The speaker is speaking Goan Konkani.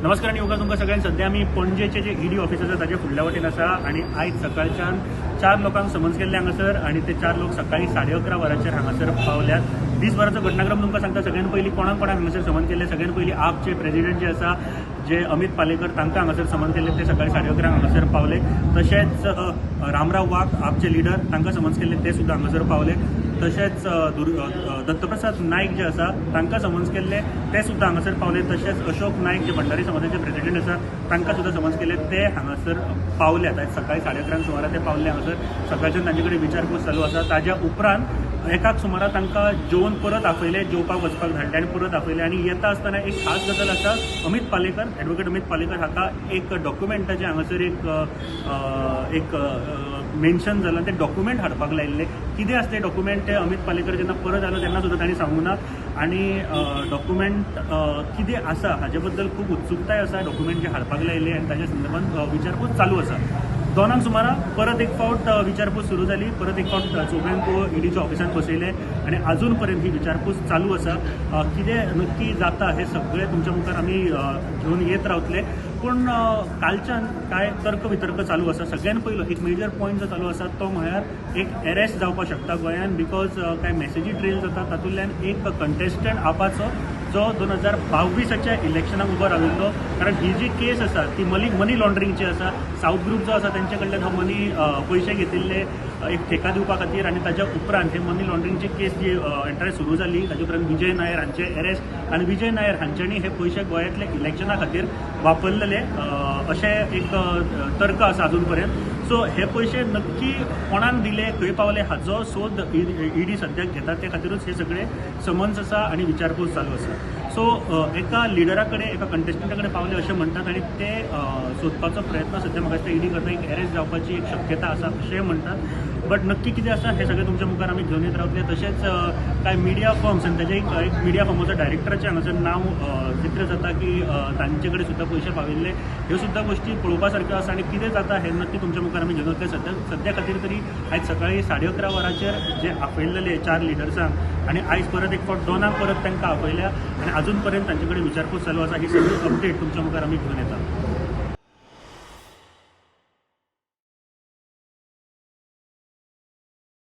नमस्कार आनी उपकार तुमकां सगळ्यांक. सध्या आमी पणजेचे जे ईडी ऑफिस आसा ताच्या फुडल्या वटेन आसा आनी आयज सकाळच्यान चार लोकांक समन्स केल्ले हांगासर आनी ते चार लोक सकाळी 11:30 वरांचेर हांगासर पावल्यात. दिसभराचो घटनाक्रम तुमकां सांगता. सगळ्यान पयलीं कोणाक कोणाक हांगासर समन केल्ले? सगळ्यान पयलीं आपचे प्रेजिडेंट जे आसा, जे अमित पालेकर, तांकां हांगासर समन केल्ले. ते सकाळी 11:30 हांगासर पावले. तशेंच रामराव वाघ, आपचे लिडर, तांकां समन्स केल्ले, ते सुद्दां हांगासर पावले. तशेंच दत्तप्रसाद नायक जे आसा, तांकां समन्स केल्ले, ते सुद्दां हांगासर पावले. तशेंच अशोक नायक जे भंडारी समाजाचे प्रेजिडेंट आसा, तांकां सुद्दां समन्स केले, ते हांगासर पावल्यात. आयज सकाळी 11:30 सुमारा ते पावले हांगासर. सकाळच्यान तांचे कडेन विचारपूस चालू आसा. ताज्या उपरांत एकाक सुमारा तांकां जेवन परत आपयले, जेवपाक वचपाक धाडले आनी परत आपयले. आनी येता आसतना एक खास गजाल आसा, अमित पालेकर, एडवोकेट अमित पालेकर हाका एक डॉक्युमेंटाचें हांगासर एक एक मेन्शन जालां. ते डॉक्युमेंट हाडपाक लायिल्ले. कितें आसा ते डॉक्युमेंट, ते अमित पालेकर जेन्ना परत आलो तेन्ना सुद्दां तांणी सांगूं ना. आनी डॉक्युमेंट कितें आसा हाजे बद्दल खूब उत्सुकताय आसा. डॉक्युमेंट जे हाडपाक लायिल्ले आनी ताच्या संदर्भात विचारपूस चालू आसा. 2 सुमारा परत एक फावट विचारपूस सुरू जाली. परत एक फावट चौगांक ईडीच्या ऑफिसांत बसयले आनी अजून पर्यंत ही विचारपूस चालू आसा. कितें नक्की जाता हें सगळें तुमच्या मुखार आमी घेवन येत रावतले. पूण कालच्यान कांय तर्क वितर्क चालू आसा. सगळ्यान पयलो एक मेजर पॉयंट जो चालू आसा तो म्हळ्यार एक एरेस्ट जावपाक शकता गोंयान, because कांय मॅसेजी ट्रेल जाता. तातूंतल्यान एक कंटेस्टंट आपाचो जो 2022च्या इलेक्शनाक उबो राविल्लो, कारण ही जी केस आसा ती मनी लॉन्ड्रिंगची आसा. साऊथ ग्रुप जो आसा तेंचे कडल्यान हो मनी पयशे घेतिल्ले एक ठेका दिवपा खातीर आनी ताच्या उपरांत हे मनी लॉन्ड्रिंगची केस जी एंटायर सुरू जाली, ताचे उपरांत विजय नायर हांचे एरेस्ट आनी विजय नायर हांच्यांनी हे पयशे गोंयांतले इलेक्शना खातीर वापरलेले अशें एक तर्क आसा अजून पर्यंत. सो हे पयशे नक्की कोणाक दिले, खंय पावले, हाचो सोद ईडी सद्याक घेता. ते खातीरूच हे सगळे समन्स आसा आनी विचारपूस चालू आसा. सो एका लिडरा कडेन, एका कंटेस्टंटा कडेन पावले अशें म्हणटात आनी ते सोदपाचो प्रयत्न सद्या म्हाका दिसता ईडी करता. एक एरेस्ट जावपाची एक शक्यता आसा अशेंय म्हणटात. बट नक्की कितें आसा हें सगळें तुमच्या मुखार आमी घेवन येत रावतले. तशेंच कांय मिडिया फर्म्स आनी ताजे एक मिडिया फर्माचो डायरेक्टराचें हांगासर नांव चित्र जाता की तांचे कडेन सुद्दां पयशे पाविल्ले. ह्यो सुद्दां गोश्टी पळोवपा सारक्यो आसा आनी कितें जाता हें नक्की तुमच्या मुखार आमी घेवन वतले. सद्या खातीर तरी आयज सकाळी 11:30 वरांचेर जे आपयल्ले चार लिडर्सांक आनी आयज परत एक फावट 2 परत तांकां आपयल्या आनी अजून पर्यंत तांचे कडेन विचारपूस चालू आसा. ही सगळी अपडेट तुमच्या मुखार आमी घेवन येता.